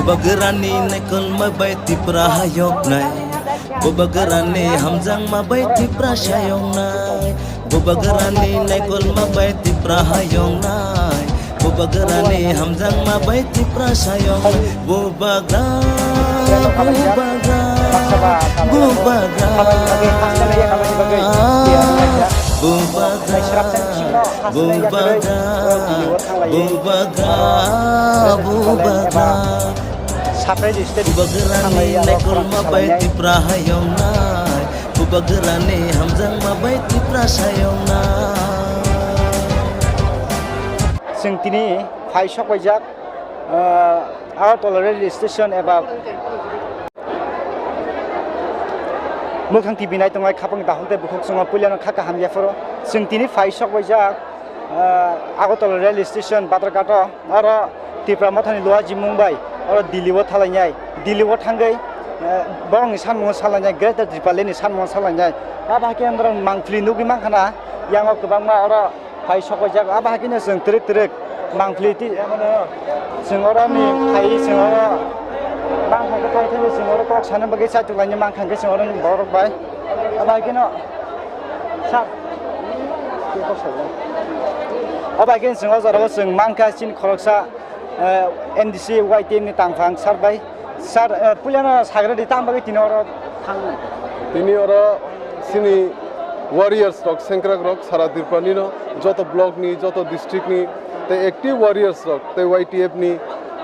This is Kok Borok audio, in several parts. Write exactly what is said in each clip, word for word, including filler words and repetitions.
Bubagrani naikolma bai Tipra hayoknai. Bubagrani hamjakma bai Tipra sayoknai. Bubagrani naikolma bai Tipra hayoknai. Bubagrani hamjakma bai Tipra sayoknai. Bubagra, bubagra, bubagra. Bubagra, bubagra, bubagra, bubagra. Bubagrani naikolma bai Tipra hayoknai. Bubagrani hamjakma bai Tipra sayoknai. Chwng tini phai sok paijak, ah, Agartala rail station eba Mwkhang T V nai tongnai khapang dahuk tei bukhuk chwngno puilano kha kaham yapharo. Chwng tini phai sok paijak, ah, Agartala rail station Badharghat o, aro Tipra Mothani Luajimung bai oro Delhi o thalainai. Delhi o thangwi, ah, borokni sanmungo salainai, Greater Tipraland ni sanmungo salainai. Abo hai khe borok mangpili nugwi mankha na, yango kwbangma oro phai sok paijak, abo hai kheno chwng twrwk twrwk mangpili ti-, chwng oro ni phai, chwng oro mankha khe, phai thaibo chwng oro kok sana bagwi chaitok laina mankha khe chwng oro ni borok bai. Abo hai kheno sir, abo hai kheno chwng o jorao chwng mankha chini khoroksa, eh, M D C Y T F ni tangphang sir bai. Sir, eh, puilano sagra di, tamo bagwi tini oro thangnai? Tini oro chini warriors rok, sengkrak rok, sara Tripura nino, joto block ni, joto district ni, tei active warriors rok, tei Y T F ni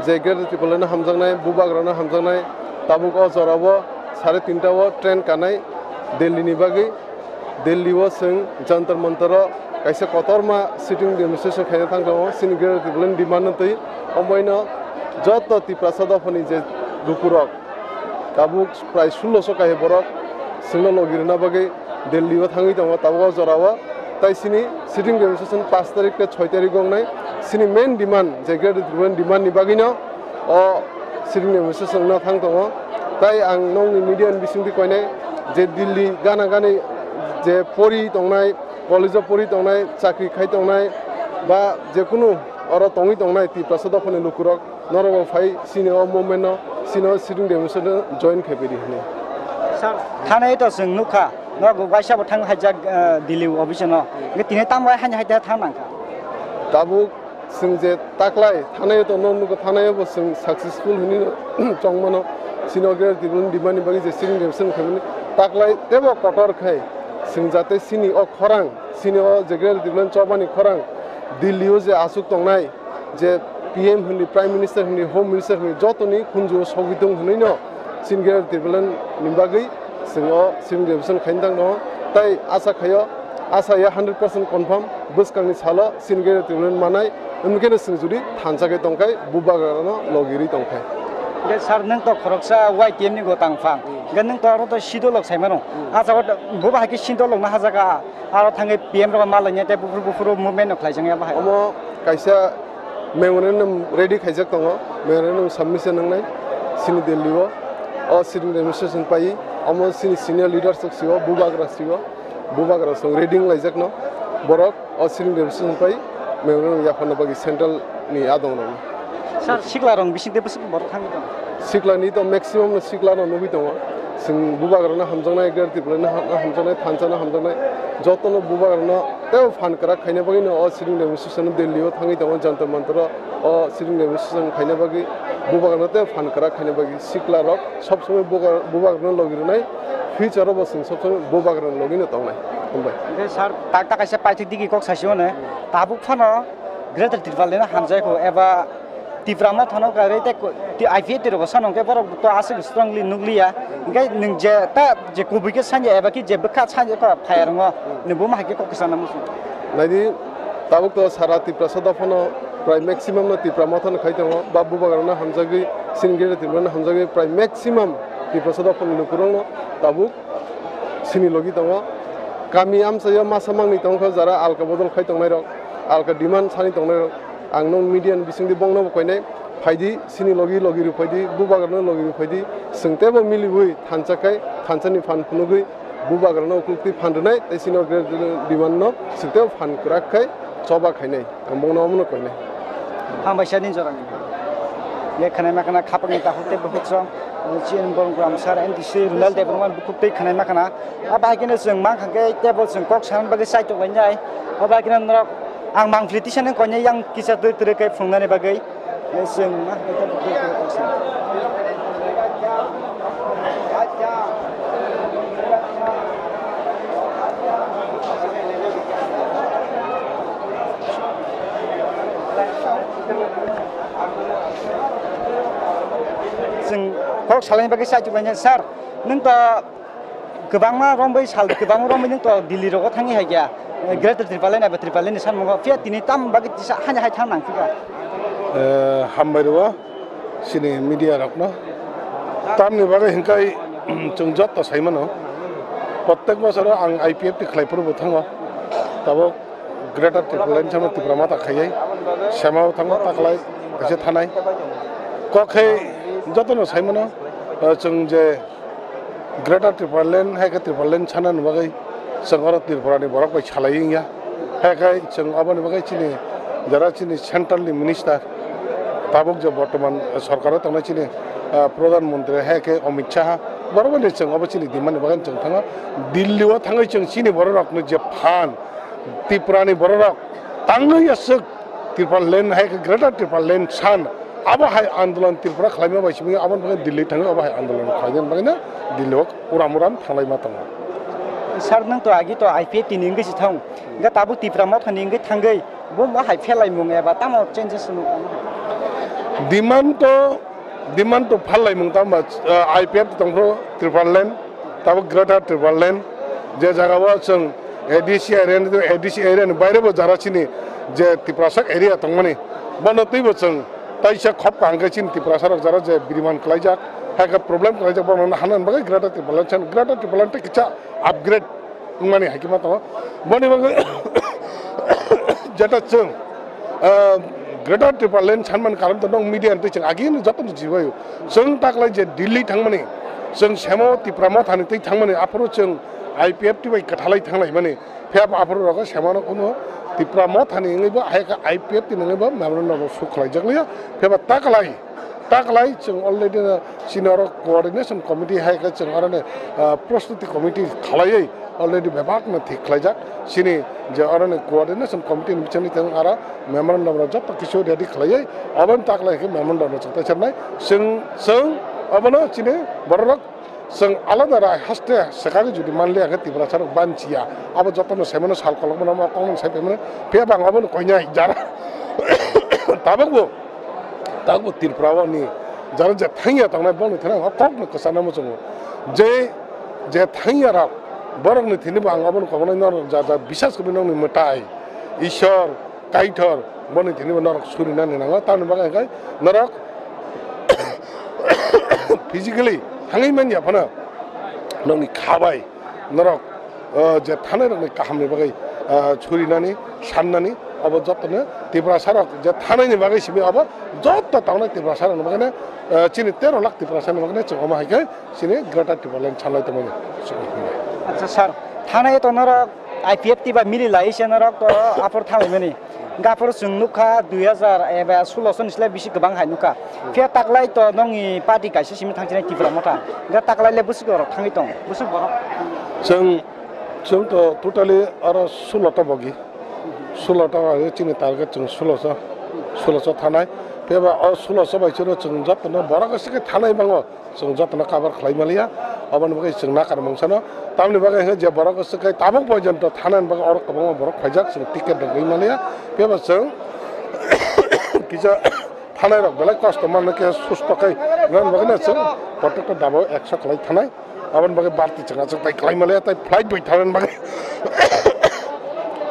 je Greater Tipraland no hamjaknai, Bubagra no hamjaknai, tabuk o jora o sare tinta o train kanai Delhi ni bagwi. Delhi o chwng Jantar Mantar o kaisa kotorma sitting demonstration khaina thang tongo, chini Greater Tipraland demand no twi. Omoino joto Tiprasa dophani je lukurok, tabuk prai sullo so kahi borok chwngno logi rwna bagwi Delhi o thangwi tongo tabuk o jora o. Tai chini sitting demonstration pash tarik tei choi tarik wngnai. Chini main demand je Greater Tipraland demand ni bagwino o sitting demonstration wngna thang tongo. Tai ang nokni media ni bisingtwi koinai je Delhi gana gani je pori tongnai, college o pori tongnai, chakri khai tongnai, ba jekunu oro tongwi tongnai Tiprasa dophani lukurok norok bo phai chini o movement no, chini o sitting demonstration no join khai pedi hinwi. Sir, thani to chwng nukha, norok bo waisa bo thang haijak, eh, Delhi office no. Hwnkhe tini tamo hai haini hai thang nangkha? Tabuk chwng je taklai thanai to no nugo, thanai bo chwng successful hinwi chongmano. Chini o Greater Tipraland demand ni bagwi je sitting demonstration khaimani taklai tebo kotor khai chwng jate chini o khorang, chini o je Greater Tipraland chobani khorang Delhi o je aswk tongnai, je P M hinwi, Prime Minister hinwi, Home Minister hinwi jotoni khunju o sogwi tong hinwi no chini Greater Tipraland ni bagwi chwng o sitting demonstration khaina thang no. Tai asa khaio, asa ya hundred percent confirm bwskangni salo chini Greater Tipraland manai, wngkhe no chwng jodi thansa khe tongkhai, Bubagra no logirwi tongkhai. Hwnkhe sir, nwng to khoroksa Y T F ni go tangphang, hwnkhe nwng to aro to sidolok saimano. Hmm. Asa o bo bahai khe sidolok no hajaka. Aro thangwi P M rok ma lainai tei buphuru buphuru movement no khlaijakya bahai. Omo kaisa memorandum ready khaijak tongo, memorandum submission wngnai chini Delhi o, o sitting demonstration pai, omo chini senior leaders rok sio, Bubagra sio, Bubagra song ready wnglaijak no, borok o sitting demonstration pai memorandum yapharna bagwi central ni adong rok. Sir, sikla rok bising tei bwswk borok thangwi tongo? Sikla ni to maximum no sikla no nugwi tongo. Chwng Bubagra no hamjaknai, Greater Tipraland no ha-, hamjaknai, thansa no hamjaknai. Joto no Bubagra no tei phan kwrak khaina bagwi no o sitting demonstration no Delhi o thangwi tongo, Jantar Mantar o, o sitting demonstration khaina bagwi Bubagra no tei phan kwrak khaina bagwi sikla rok sob somoi Bubagra, Bubagra no logi rwnai. Future o bo chwng sob somoi Bubagra no logi no tongnai. Hambai. Hwnkhe sir, tak tak kaisa paithak digi kok sasi mano. Tabuk phano Greater Tipraland no hamjak kho eba Tipra Motha no kwrwi tei ko-, ti-, I P F T rok bo sano hwnkhe borok to aswk strongly nukliya. Hwnkhe nwng je ta je kubui khe sanya eba khe je bwkha sanya khe phaiya rwngo, nwng bo ma hai khe kok kwchangna muchung. Naidi, tabuk to sara Tiprasa dophano prai maximum no Tipra Motha no khai tongo, ba Bubagra no hamjagwi, chini Greater Tipraland no hamjagwi prai maximum Tiprasa dophani lukurokno tabuk sini logi tongo. Kami amchaio masa mangni tongkha, jara alka bodol khai tongnairok, alka demand sani tongnairok. Ang nong media ni bisingdi bongno bo koinai, phaidi sini logi logi rw phaidi, bubagrano logi rw phaidi, chwng teibo miliwi thansa khai thansani phan phunugwi bubagrano ukulukti phan rwnai, tei sini o demand no chwng teibo phan kwrak khai choba khainai. Ang bongno omono koinai. Hambai sani jorani. Ye khwnai ma khwna khapang ni takhuk tei bukhuk song. Chini borong gram sar N D C Runal Debbarma bukhuk tei khwnai ma khwna. Abo hai kheno chwng mang kha khe table chwng kok san bagwi chai tok lainai. Abo hai kheno norok ang mang phili tisa nang koinai yang kisa twi twi khe phungnani bagwi. Chwng ma kha khe table twi twi kok san. Chwng kok salai bagwi sa chubaini sir, nwng to kwbangma romwi sal kwbangma romwi nwng to Delhi rogo thangwi hai kya, Greater Tipraland eba Tipraland ni sanmungo phiya tini tam bagwi tisa hani hai thang nang phika. Eh, hambai rwo chini media rokno. Tamni bagwi hinkai, chwng joto sai mano. Prottek bosoro ang I P F T khlai phuru bo thango. Tabuk Greater Tipraland sama Tipra Motha khaiyai. Sema bo thango taklai kaisa thanai. Kok khe jotono sai mano, eh, chwng je Greater Tipraland hai khe Tipraland sanani bagwi chwng oro Tripura ni borok bai salai wngya. Hai khe chwng aboni bagwi chini jara chini central ni minister tabuk je bortoman sorkar o tongnai chini, ah, Pradhan Mantri hai khe Amit Shah borok bai chwng abo chini demand ni bagwi chwng thango. Delhi o thangwi chwng chini borok rokno je phan Tripura ni borok rok tangwi aswk Tipraland hai khe Greater Tipraland san abo hai andolon Tripura khlaima bai simi aboni bagwi Delhi thangwi abo hai andolon khlaina bagwi no Delhi o uram uram thanglai ma tongo. Sir, nwng to agi to I P F T ni wngwi si thang, ga tabuk Tipra Motha ni wngwi thangwi bo ma hai phelai mung eba tamo changes wngwi tamo? Demand to, demand to phalai mung tamo, ah, I P F T tongphuru Tipraland, tabuk Greater Tipraland, je jaga o chwng A D C area ni, A D C area ni baire bo jara chini je Tiprasa area tongmani, bono twibo chwng taisa khop kaham khe chini Tiprasa rok jara je biriman klaijak, hai khe problem klaijak, bono hana bagwi Greater Tipraland chan, Greater Tipraland tei kisa upgrade wngmani hai khe ma tongo. Boni bagwi jeta chwng, ah, Greater Tipraland sanmani karon to nong media ni twi chwng agi ni joto ni jibaio. Chwng taklai je Delhi thangmani, chwng semo Tipra Motha ni twi thangmani, aphuru chwng I P F T bai kwthalai thanglaimani. Phiya bo aphuru rogo semano kuno Tipra Motha ni wngwi bo hai khe I P F T ni wngwi bo memorandum bo suk khlai jak liya. Phiya bo taklai, taklai chwng already no chini oro coordination committee hai khe chwng oro ni, ah, prostuti committee khlaiwi already bebak no thik khlaijak. Chini je oro ni coordination committee ni bisingtwi chwng aro memorandum rok joto kisu ready khlaiwi aboni taklai khe memorandum rok chwng taisarnai. Chwng, chwng abono chini borok rok chwng alada rai haste swkagwi jodi manliya khe Tiprasa rok banchiya. Abo jotono saimano sal kolokmano omo kokno sai paimano. Phiya bo ang abono koinai jara. Tabukbo, tabukbo Tripura o ni jara je thangya tongnai bongni thani ang o kokno kwchana muchungo. Je, je thangya rok borokni thani bo ang abono koknai norok ja ja bisas kwrwi nokni mwtai, Ishwar, Kaitor, boni thani bo norok surinani nango. Tamoni bagwi hwnkhe norok physically thangwi manya phano nokni kha bai norok, o, je thanai rokni kahamni bagwi, o, surinani, sannani, obo jotono Tiprasa rok je thanaini bagwi simi obo joto tongnai Tiprasa rokni bagwino, o, chini tero lakh Tiprasa ni bagwino chwng omo hai khe chini Greater Tipraland sanlai tongmani. Acha sir, thanai to norok I P F T bai mili lai se norok to aphuru thanglaimani. Hwnkhe aphuru chwng nukha dui hazar eba sulosho ni slai bisi kwbang hai nukha. Phiya taklai to nongni party kaisa simi thangchinai Tipra Motha. Hwnkhe taklai le bwswk rok thangwi tong, bwswk borok. Chwng, chwng to totally aro sulosho bogi. Sulosho bai chini target chwng sulosho, sulosho thanai. Phiya ba o sulosho bai chwng jotono borok se khe thanai bango. Chwng jotono cover khlai maliya, aboni bagwi chwng nakar mungsano. Tamoni bagwi hwnkhe je borok swk khai tabuk porjonto thanani bagwi oro kwbangma borok phaijak, chwng ticket rwgwi maliya. Phiya ba chwng kisa thanai rok belai kosto manwi khe susto khai rwna bagwino chwng protector daba o ekso khlai thanai. Aboni bagwi barti chwng achuk tai khlai maliya, tai flight bai thanani bagwi,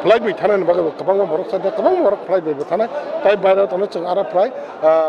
flight bai thanani bagwi kwbangma borok sajak, kwbangma borok flight bai bo thanai. Tai bairo tongno chwng aro flight, ah,